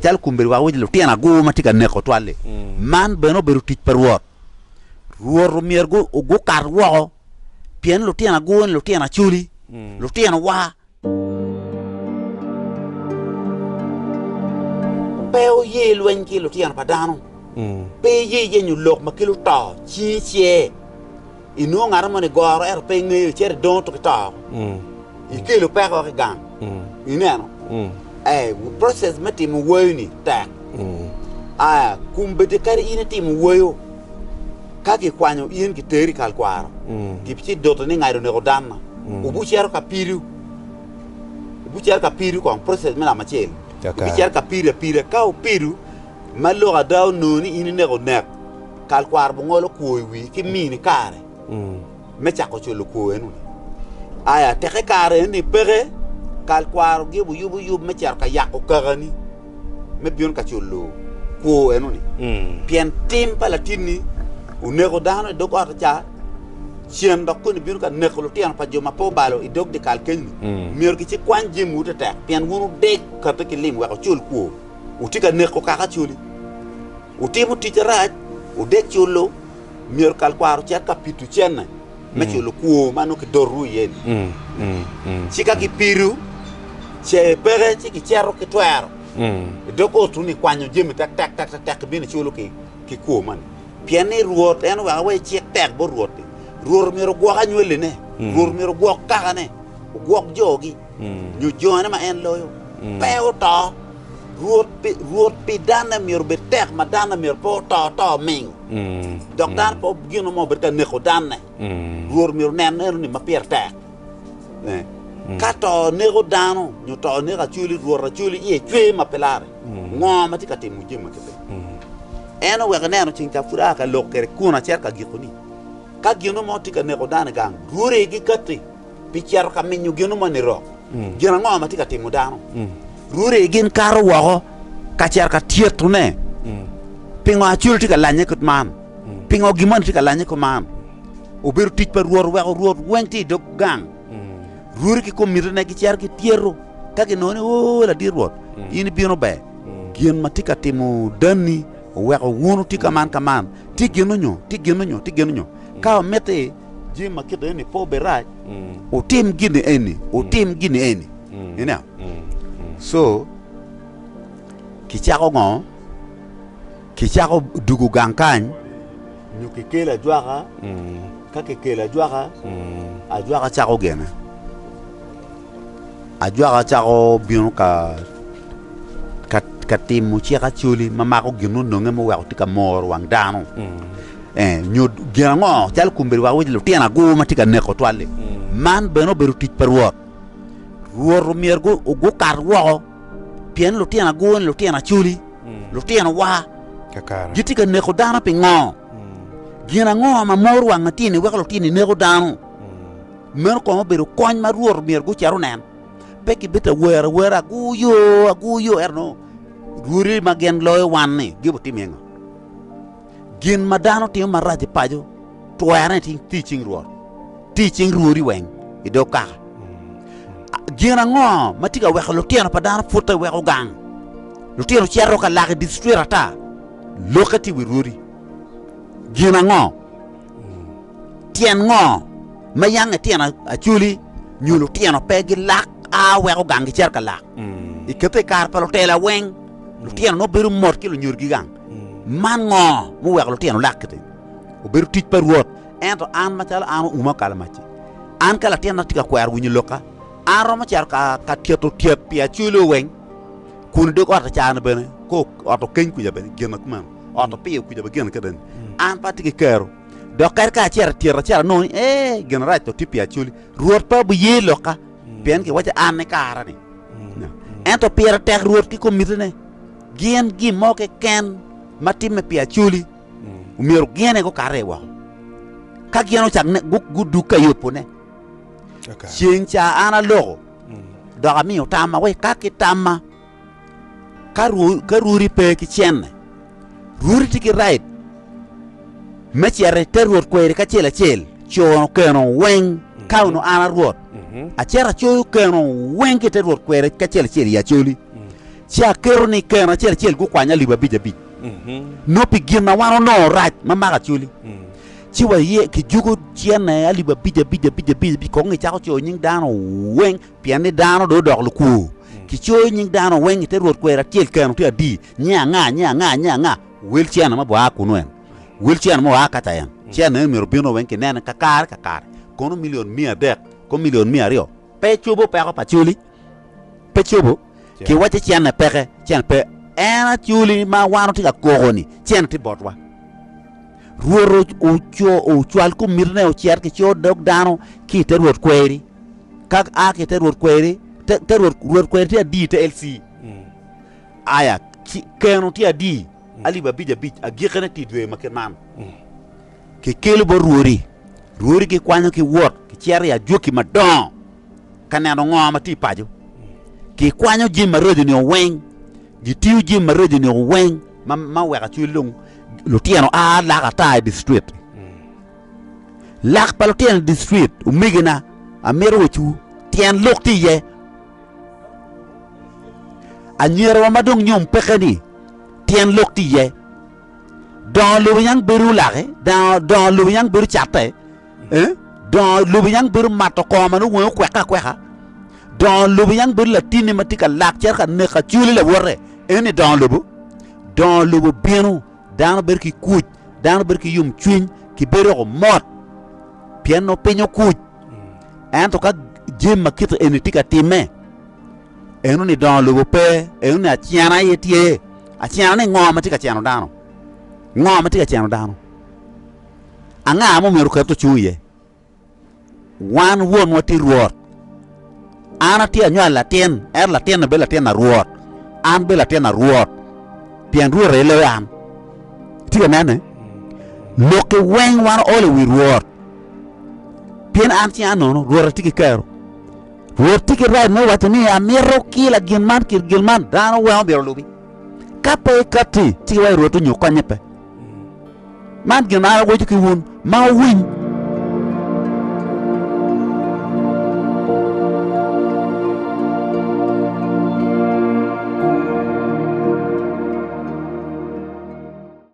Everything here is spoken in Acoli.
Calo kombeddi wek awaci lutino agur ma tye ka neko twal-li, man bene obedo tic pa Rwot. Rwot omyero gukat woko pien lutino agur-ni lutino acoli, lutinowa. Pe wuye lweny ki lutino pa dano, pe iye yenyo lok ma kelo to, cingi ce inongo ngat mo ni goro ento pe ingeyo, icito idongo to ki to, ikelo peko woko i gang. Ineno? Eh, process me timo wayo-ni tek. Aya, kombeddi kadi in itimo wayo, ka kikwanyo in kiteri i kal kwaro, kibicidoti ni ngado oneko danna, wubucito ka pido, wubucito ka pido kong, process me namba acel, wubicito ka pido apida, ka wupido ma lok ada onongo ni in ineko nek, kal kwaro bungolo kwo i wii ki mini kare me cako culo kwo eno ni. Aya, teke kare eno ni peke, kal kwaro gi obuyubo yub me cito ka yako kakani me bino ka culo kwo eno ni. Pien tim pa latinni oneko dano i dog ot ca, cen dok koni bino ka neko lutino pa jo ma pe obalo i dog dyekal kenyo-ni. Myero gicikwany jamiwu tetek, pien wun wudeg kati ki lim wek wucul kwo. Wutye ka neko kaka acoli. Wutimo tic arac, wudeg culo, myero kal kwaro ocit ka pito cene me culo kwo ma nongo kidotowu iye-ni. Ci ka gipido, ce peke, ci gicito ki twero i dog otwu-ni kwanyo jami tektek tektek gibino culo ki kwo moni. Pien ni Rwot en oweko awaci cik tek bot Rwot-ti, Rwot myero ogwok anywalline, Rwot myero ogwok kakane, ogwok jogi, nyo jone ma en loyo, pe oto. Rwot pi, Rwot pi danne myero obed tek ma danne myero pe oto to ming, dok dano pe gin mo obed ka neko danne. Rwot myero onen eno ni ma pire tek. Eh. Ka to neko dano nyo to neko acoli, Rwot acoli iye cwer ma pe larre. Ngo ma tye ka timo jami ma kite? En oweko ineno ceng ca pud aa ka lok kwede kun acito ka giko ni, ka gino mo tye ka neko dano i gang, rwode gikatti pi cito ka minyo gino mo nirok. Gin ango ma tye ka timo dano? Rwode gin kato woko ka cito ka tyetone. Pingo acol tye ka lanye kit man? Pingo gin moni tye ka lanye kuman? Obedo tic pa Rwot oweko Rwot weng tye i dog gang. Rwode ki kom mitine gicito gityeto ka ginongo ni, Oo, ladit Rwot, in ibino ber. Gin ma tye ka timo danni oweko wun wutye ka man ka man. Tye gin onyo, tye gin onyo, tye gin onyo. Ka wumitti jami ma kite eni pe obed rac, wutim gin eni, wutim gin eni. Ineno? So, kicako ngo? Kicako dugo gang kany nyo kikelo ajwaka, ka kikelo ajwaka, ajwaka cako gene. Ajwaka cako bino ka ka timo cik acoli ma mako gin ononge ma oweko tye ka moro wang dano nyo gin ango calo kombeddi wa waco lutino agur ma tye ka neko twal-li man bene obedo tic pa Rwot. Rwot omyero gukat woko pien lutino agur-ni lutino acoli lutinowa gitye ka neko dano pi ngo? Gin ango ma moro wang latinni weko latinni neko dano? Meno kono obedo kony ma Rwot myero gucit onen. Pe gibed awer awera aguyo aguyo ento nongo rwodi ma gin loyo wan-ni gibitimo iye ngo? Gin ma dano timo marac i paco twerone tye i cing Rwot, tye i cing rwodi weng i dog kaka. Gin ango ma tye ka weko lutino pa dano pute weko gang? Lutino cito ka lak i dictrwit ata, lokke tye i wi rwodi. Gin ango? Tyen ngo ma yang itino acoli nyo lutino pe gilak a weko gang gicito ka lak? Ikete i kare pa lutela weng, lutino nongo bedo mot ki lunyodogi gang. Man ngo muweko lutino lak kiti? Obedo tic pa Rwot. Ento an macalo an ouma kalamac-ci, an ka latinna tye ka kwero winyo lokka, an aromo cito ka ka tyeto tyet pi acoli weng kun i dog ot acara-ni bene, ko ot okeny kuca bene gin ma kumeno, ot opiyo kuca bene gin ma kite-ni. An pe atye ki kero. Dok kadi ka acito i tyet acito anongo ni ee gin marac to tye pi acoli, Rwot pe obiye lokka pien kiwaco an ni kara-ni. Ento pire tek Rwot ki kom mitine, gin gin mo keken ma timme pi acoli myero gin aye gukate woko. Ka gin ocak gudug ka yubone, ceng ca an aloko dok amiyo tamma wek ka ki tamma ka rwodi pe ki cene, rwodi tye ki right me cito i te rwot kweri kacel acel cono keno weng ka onongo an a rwot acito acoyo keno weng ki i te rwot kweri kacel acel i Acholi. Ci aketo ni keno acel acel gukwany alip abic abic. Nongo pi gin ma wan onongo rac ma mako Acholi. Ci waye kijuko cene alip abic abic abic abic abic kong kicako coyo nying dano weng pien ni dano dong odoko lukwo. Kicoyo nying dano weng ite rwot kweri acel keno tye adi, nying anga, nying anga, nying anga, wel cene ma bua kunu en, wel cene ma oa kaca en, cene eni myero obino weng kinene kakare kakare kono milion miya adek kono milion 200 pe cobo peko pa Acholi. Pe cobo. Kiwacci cene peke, cene pe. En Acholi ma wan watye ka koko-ni, cene tye botwa. Rwot ocwal kom mitine ocit ki co dog dano ki i te rwot kweri. Ka a ki i te rwot kweri, te rwot, rwot kweri tye adi i te LC? Aya, keno tye adi? Alip abic abic, agikkine tye i dwe ma kit man. Kikelo bot rwodi, rwodi gikwanyo ki wot, gicito i ajwaki madongo. ka neno ngo ma tye i paco. Kikwanyo jami maraco-ni weng, gitiyo jami maraco-ni weng ma ma weko acwali dong lutino a lak ata i di street. Lak pa lutino i di street omegina amito wacwu tyen lok tye iye. Anyirawa ma dong nyom peke-ni tyen lok tye iye. Dongo lobo yang bedo lake, dongo lobo yang bedo catte. Eh? Dongo lobo yang bedo mato kongo ma nongo wangi okweke akweka. Dongo lobo yang bedo latinni ma tye ka lak cito ka neko acwali lawote. Eni dongo lobo. Dongo lobo bino, dano bedo ki kuc, dano bedo ki yomcwiny, kibedo woko mot pien nongo piny okuc. Ento ka jami ma kite eni tye ka timme, enoni dongo lobo pe, enoni acena aye tye. Acena ni ngo ma tye ka ceno dano? Ngo ma tye ka ceno dano? Anga ma omyero oket ocung iye? Wan wonwa tye Rwot. An atye anywalo latin, ento latin-ni bedo latin a Rwot. An bedo latin a Rwot, pien Rwot aye loyo an. Itye ka nene? Lokki weng wan oolo i wi Rwot, pien an cinga nono, Rwot aye tye ki kero. Rwot tye ki right me waco ni amito kila gin man ki gin man, dano weng omyero olubi. Ka pe ikatti, ci iwaco Rwot onyo konye pe. Man gin ma an awaco ki wun ma wuwiny.